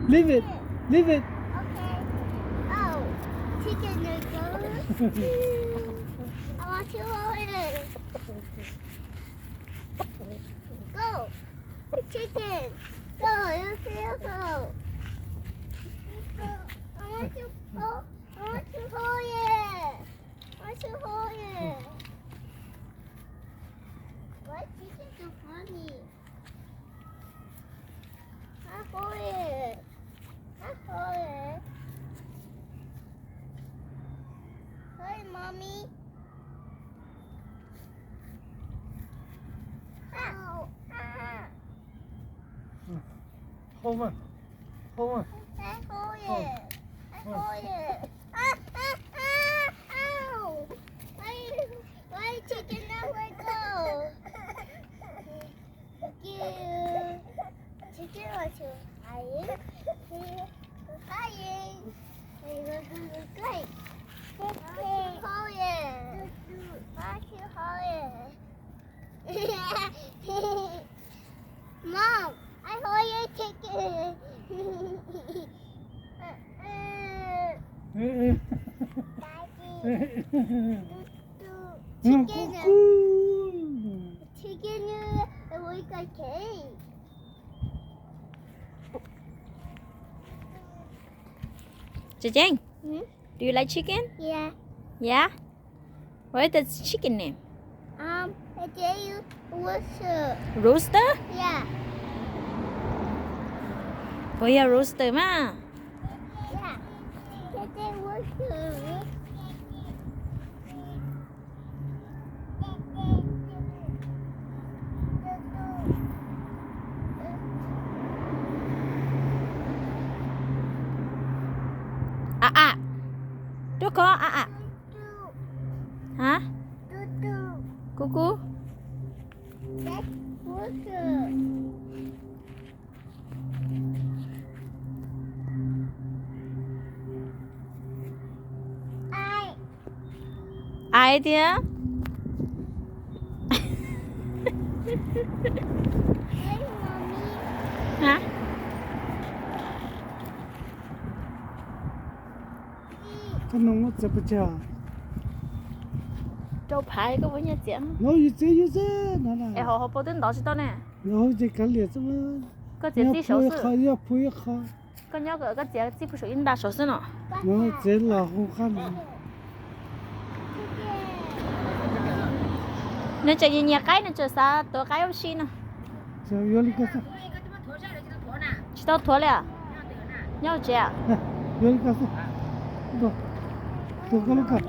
Leave it. Leave it. Okay. Oh, chicken is good. I want to hold it. Go. Chicken. Go. You feel go. Go. I want to hold. I want to hold it. I want to hold it. Why chicken so funny? I hold it. I hold it. Hi, mommy. Ow. Ah. Hold on. Hold on. I hold it. I hold it. Ah, ah, ah, ow. Why, why chicken not let go? Chicken wants to hide. He's hiding. He's looking good. Why you hold it? Why you hold it? Mom, I hold your chicken. Daddy. Chicken. Chicken, uh, we got cake. Tsev Ceeb, Hmm? Do you like chicken? Yeah. Yeah? What is the chicken name? Um, I tell you, rooster. Rooster? Yeah. Puas yog rooster mas? Yeah. I tell you, rooster. A a, rub kho a a. Ha? Kub kub. Ai tiag. Ha? Koj no muab txiav pes tsawg? Rau phav koj puas nyiaj txiav? No yus txiav yus xwb no. Es hauv hauv paus twb ntov tsis tau ne. Ces kav liam xwb. Koj txiav txij saud xwb. Yog phu ib qho. Koj nyob koj txiav txij phu saum ib nta saud xwb no. No txiav los hu qab no. Nws tseem nyiam qaib, nws tseem xav tuav qaib ua si no. Tsis tau thuav li os. Nyob tsev.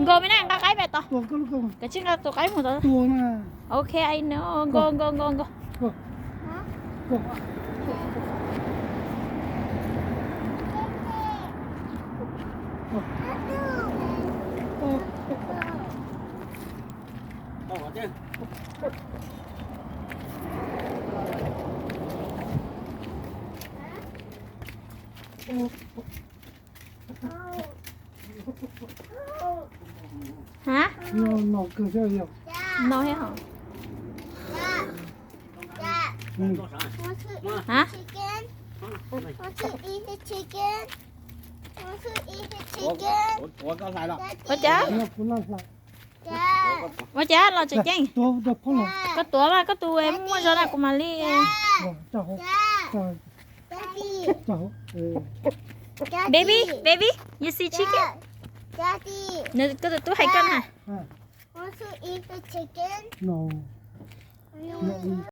Nkaus me na, nqa qaib pem tod. Kav tsij nqa tus qaib mus tod. Ok, I know. Nkaus, nkaus, nkaus, nkaus. Hả? No thiab hả? Hả? Ua cas? Ua cas los tseem ceeb? Koj tuav mas koj tus muaj zog na kuv mam li. Baby, baby, you see chicken? Koj tus tub hais koj na.